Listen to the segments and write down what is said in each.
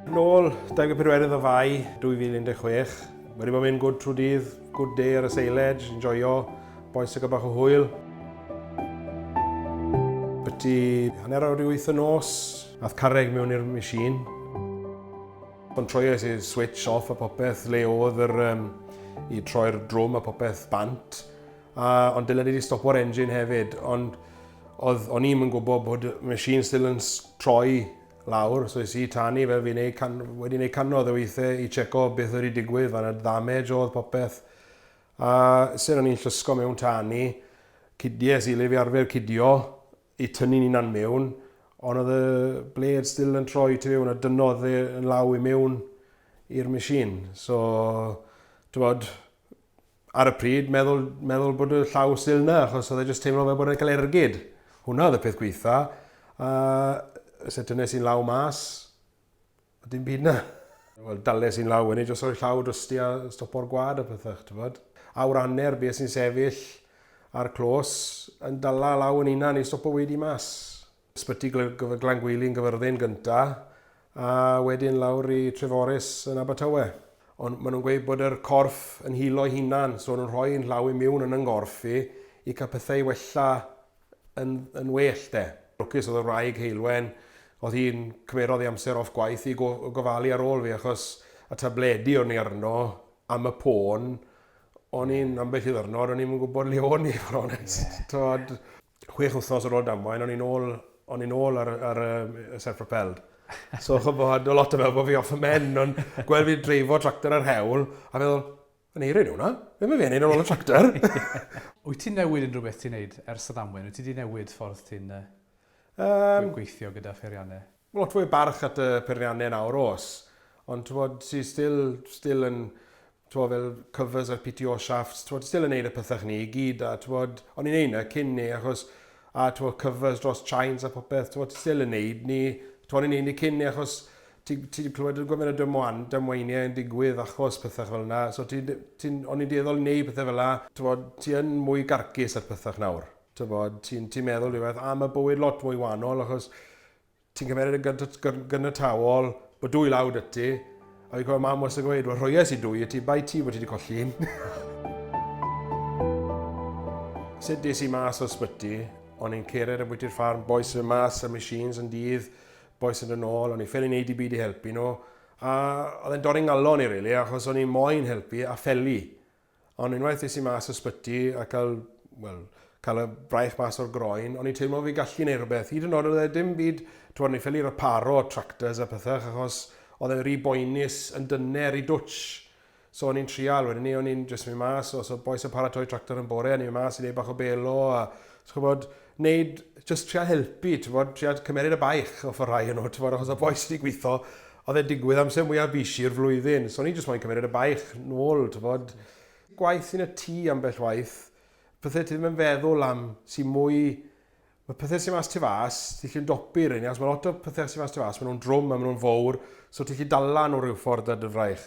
Nôl 24 o Fai 2016, wedi bod yn mynd good trwy dydd, good day ar y silage, enjoyo, boys yn cael bach o hwyl. Byti 7:30 y nos, ath carreg mewn i'r machine. Ond troies i'r switch off a popeth, le oedd yr, um, i troi'r drwm a popeth bant. A, ond dylen ni wedi stopo'r engine hefyd, ond oedd, o'n i'm yn gwybod bod y machine still yn troi lawr, so es i tani fel fi'n neud can, wedi neud canodd o weithiau i checo beth oedd wedi digwydd, fan y damage oedd popeth. A sy'n o'n i'n llysgo mewn tani, cidies i le fi arfer cidio, i tynnu'n hunan mewn, ond oedd y blade still yn troi tu mewn a dynodd e yn law i mewn i'r machine. So, ti'n bod, ar y pryd, meddwl, meddwl bod y llaw still 'na, achos oedd e jyst teimlo fel bod e'n cael ergyd. Hwnna oedd y peth gweitha. A se tynnes i'n law mas, a dim byd na. Wel, dales i'n law wedyn, jyst rhoi llaw drosti a stopo'r gwad a pethau, ti'n bod. Awr hanner, bues i'n sefyll ar clos yn dala law yn hunan i stopo wedi mas. Ysbyty Glangwili yn Gyfyrddin gynta, a wedyn lawr i Treforys yn Abertawe. Ond maen nhw'n gweud bod yr corff yn healo'i hunan, so nhw'n rhoi yn llaw i miwn yn 'y nghorff i, i cael pethau i wella yn, yn well de. Lwcus oedd y wraig Heulwen, oedd hi'n cymerodd ei amser off gwaith i go, gofalu ar ôl fi, achos y tabledi o'n i arno am y pôn, o'n i'n ambell i ddyrnod, o'n i'm yn gwybod le o'n i, fod onest. Yeah. Tod, 6 wythnos ar ôl damwain, o'n i'n ôl, o'n i'n ôl ar, ar y self-propelled. So, chybod, o lot o fel bod fi off y men, ond gweld fi dreifo tractor ar hewl, a feddwl, yn eirin hwnna, be mae fe'n neud ar ôl y tractor? Wyt ti'n newid unrhyw beth ti'n neud ers y ddamwain? Wyt ti wedi newid ffordd ti'n gweithio gyda pheiriannau? Lot fwy o barch at y peiriannau nawr oes, ond t'mod, ti still, still yn, t'mod, fel covers ar PTO shafts, t'mod, still yn neud y pethau ni i gyd, a t'mod, o'n i'n neud na cyn ni, achos, a t'mod, covers dros chines a popeth, t'mod, ti still yn neud ni, t'mod, o'n i'n neud ni cyn ni, achos ti, ti wedi clywed yn gymaint o dymwan, damweiniau yn digwydd achos pethau fel yna, so ti, ti, o'n i'n dueddol i neud pethau fel yna, t'mod, ti yn mwy garcus at pethau nawr, t'mod, ti'n ti meddwl rhywbeth, a mae bywyd lot mwy wahanol, achos ti'n cymeryd yn gynytawol bod dwy law 'da ti, a fi'n cofio mam wastad yn gweud, wel rhoies i dwy i ti, bai ti bod ti wedi colli un. Sut des i mas o'r sbyty, o'n i'n cered ambwyti'r ffarm, bois yn mas y machines yn dydd, bois yn dod nôl, o'n i'n ffili neud i byd i helpu nhw, a oedd e'n dorri ngalon i really, achos o'n i'n moyn helpu a ffeli. Ond unwaith es i mas o sbyty a cael, wel, cael y braich mas o'r groen, o'n i'n teimlo fi gallu neud rhywbeth. Hyd yn oed oedd e dim byd, t'wod, o'n i'n ffili reparo tractors a pethau, achos oedd e'n rhy boenus yn dyner i dwtsh. So o'n i'n trial, wedyn ni, o'n i'n jyst mynd mas, os oedd bois yn paratoi tractor yn bore, o'n i'n mynd mas i neud bach o belo, a, ti'n gwybod, neud, jyst trial helpu, ti'n gwybod, trial cymeryd y baich off y rhai yn nhw, ti'n gwybod, achos oedd bois wedi gweithio, oedd e'n digwydd amser mwyaf busy-'r flwyddyn, so o'n i jyst moyn cymeryd y baich nôl, ti'n gwybod. Gwaith yn y tŷ ambell waith, pethau ti ddim yn feddwl am, sy'n mwy, mae pethau sy'n mas tu fas, ti'n gallu ymdopi rheini, achos mae lot o pethau sy'n mas tu fas, maen nhw'n drwm a maen nhw'n fawr, so ti'n gallu dala nhw rhyw ffordd ar dy fraich.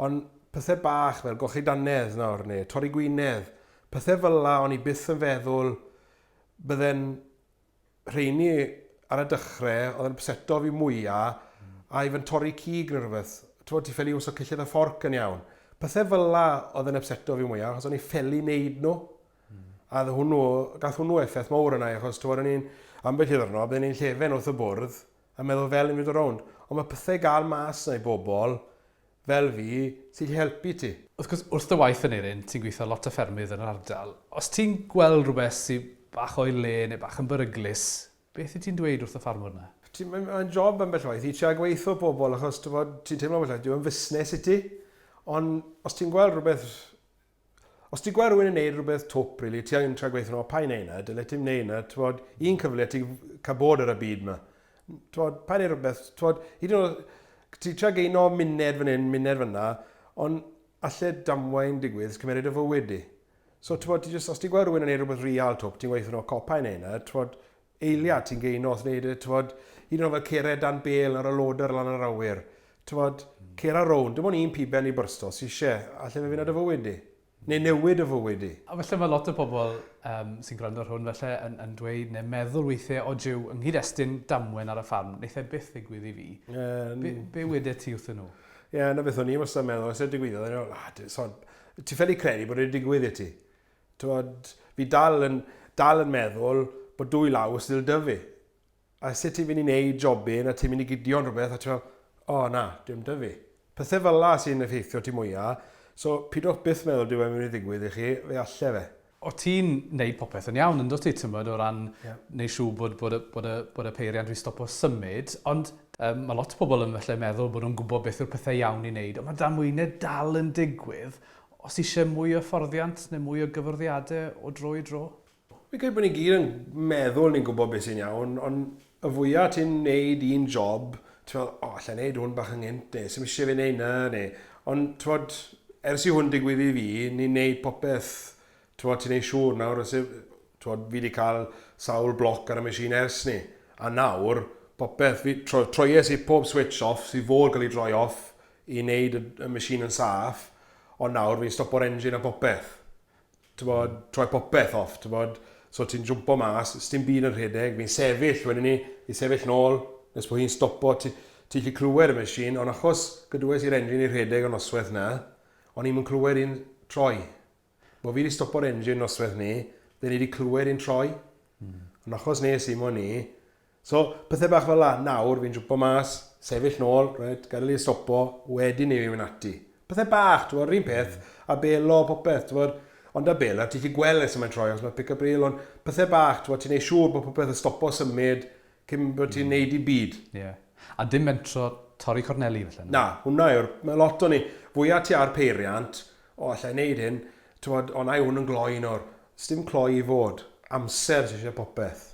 Ond pethau bach fel golchi dannedd nawr, neu torri gwinedd, pethau fel 'na o'n i byth yn feddwl bydde'n rheini ar y dechrau oedd yn upseto fi mwya a even torri cig neu rhywbeth. T'mod, ti ffili iwso cyllell a fforc yn iawn. Pethau fel 'na oedd yn upseto fi mwya achos o'n i ffili neud nhw. A oedd hwnnw, gath hwnnw effaith mawr arna i achos t'mod o'n i'n, ambell i ddwrnod, bydden i'n llefen wrth y bwrdd a meddwl fel ni'n mynd o rownd. Ond mae pethau i gael mas 'na i bobl fel fi sy'n gallu helpu ti. Wrth gwrs, wrth dy waith Aneurin, ti'n gweithio lot o ffermydd yn yr ardal. Os ti'n gweld rhywbeth sy bach o'i le neu bach yn beryglus, beth wyt ti'n dweud wrth y ffarmwr 'na? Ti'n, mae'n job ambell waith i trio gweithio pobl achos t'mod, ti'n teimlo ambell waith, dyw e'n fusnes i ti, ond os ti'n gweld rhywbeth Os ti'n gweld rhywun yn neud rhywbeth twp, really, ti angen trio gweithio nhw, paid neud 'na, dyle ti'm neud 'na, t'mod, un cyfle ti cael bod ar y byd 'ma. T'mod, paid neud rhywbeth, t'mod, hyd yn oed, ti'n trio geino muned fan hyn, muned fan 'na, ond alle damwain digwydd, cymeryd y fywyd di. So, t'mod, ti just, os ti'n gweld rhywun yn neud rhywbeth real twp, ti'n gweithio nhw, co, paid neud 'na, t'mod, eiliad ti'n geino wrth wneud e, t'mod, hyd yn oed fel cered dan bêl ar y loader lan yr awyr, t'mod, cera rownd, dim ond un piben i byrsto sy isie, alle fe fynd â dy fywyd di. Neu newid y fywyd i. A falle mae lot o pobl um, sy'n gwrando ar hwn falle yn, yn dweud neu meddwl weithiau, o jiw, yng nghyd-destun damwen ar y ffarm, wneith e byth ddigwydd i fi. Um, be, be wede ti wrthyn nhw? Ie, yeah, na beth o'n i wastad yn meddwl, os e digwyddodd, o'n i'n ah, so, ti ffili credu bod e wedi digwydd i ti. T'mod, fi dal yn, dal yn meddwl bod dwy law still 'da fi. A sut ti'n mynd i wneud jobyn a ti'n mynd i gudio'n rhywbeth a ti'n meddwl, o oh, na, dim 'da fi. Pethau fel la sy'n effeithio ti mwya, so pidwch byth meddwl dyw e'n mynd i ddigwydd i chi, fe alle fe. O ti'n neud popeth yn iawn yndwt ti, t'mod, o ran yeah. neud siŵr bod, bod, y, bod, y, bod y peiriant wedi stopo symud, ond um, mae lot o bobl yn felly meddwl bod nhw'n gwybod beth yw'r pethau iawn i wneud, ond mae damweinau dal yn digwydd, Os eisiau mwy o hyfforddiant neu mwy o gyfyrddiadau o dro i dro? Fi'n credu bod ni gyd yn meddwl ni'n gwybod beth sy'n iawn, ond y fwyaf ti'n neud un job, ti'n meddwl, o, oh, allai neud hwn bach yn gynt, neu sy'n eisiau fi neud na, neu... Ond, ti'n ers i hwn digwydd i fi, ni'n neud popeth, ti'n ti'n neud siŵr nawr, os ti'n fi wedi cael sawl bloc ar y machine ers ni. A nawr, popeth, fi, tro, troies i pob switch off sy'n fod cael ei droi off, i wneud y, y machine yn saff, ond nawr fi'n stopo'r engine a popeth. T'bod, troi popeth off, t'bod. So ti'n jwmpo mas, sdim byd yn rhedeg, fi'n sefyll wedyn ni, fi'n sefyll nôl, nes bod hi'n stopo, ti, ti'n gallu clywed y machine, ond achos gadwes i'r engine i rhedeg y noswaith na, o'n i'm yn clywed hi'n troi. Bo fi 'di stopo'r engine noswaith 'ny, dden ni 'di clywed hi'n troi. Mm. Ond achos nes i mo ni, so pethau bach fel la, nawr fi'n jwmpo mas, sefyll nôl, right, gadael i stopo, wedyn ni fi'n mynd ati. Pethau bach, ti'n gwybod, yr un peth, mm. a belo, popeth, ti'n gwybod, ond a belo, ti'n gallu gweld nes mae'n troi, os mae pick-up reel, ond pethau bach, ti'n gwybod, ti'n neud siŵr bod popeth yn stopo symud, cyn bod ti'n neud i byd. Ie. Yeah. A dim mentro torri corneli felly? Na, hwnna yw'r, mae lot o'n ni, fwyaf ti ar peiriant, o, alla i wneud hyn, t'mod, o, na i hwn yn gloi nawr. Sdim cloi i fod. Amser sy eisiau popeth.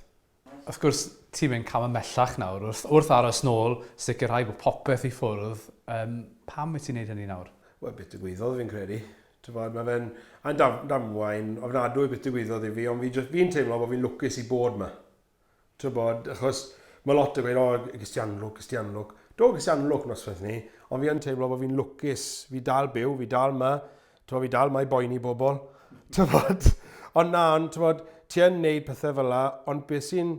Wrth gwrs, ti'n mynd cam ymhellach nawr, wrth, wrth aros nôl, sicrhau bod popeth i ffwrdd. Um, pam wyt ti'n neud hynny nawr? Wel, beth digwyddodd fi'n credu. T'mod, mae fe'n yn dam, damwain ofnadwy beth digwyddodd i fi, ond fi, fi'n teimlo bod fi'n lwcus i bod 'ma. T'bod, achos mae lot yn gweud, o, ges ti anlwc, ges ti anlwc. Do, ges i anlwc noswaith ni, ond fi yn teimlo bod fi'n lwcus. Fi dal byw, fi dal ma, t'bod, fi dal ma i boeni bobl. T'bod, ond na, ond t'bod, ti yn neud pethau fel la, ond beth sy'n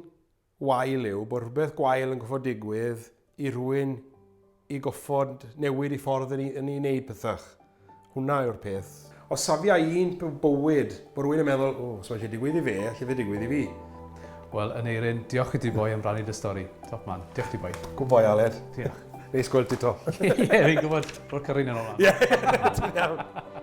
wael yw bod rhywbeth gwael yn goffod digwydd i rhywun i goffod newid i ffordd yn ei, yn ei wneud pethach. Hwnna yw'r peth. Os safia un bywyd, bod rhywun yn meddwl, o, os mae'n lle digwydd i fe, lle fe digwydd i fi. Wel, Aneurin, diolch i ti boi am rannu dy stori. Top man. Diolch ti boi. Good boy, Aled. Diolch. Neis gweld ti to. Ie, fi'n gwybod, rho'r cyrin yn ôl. Ie, ti'n iawn.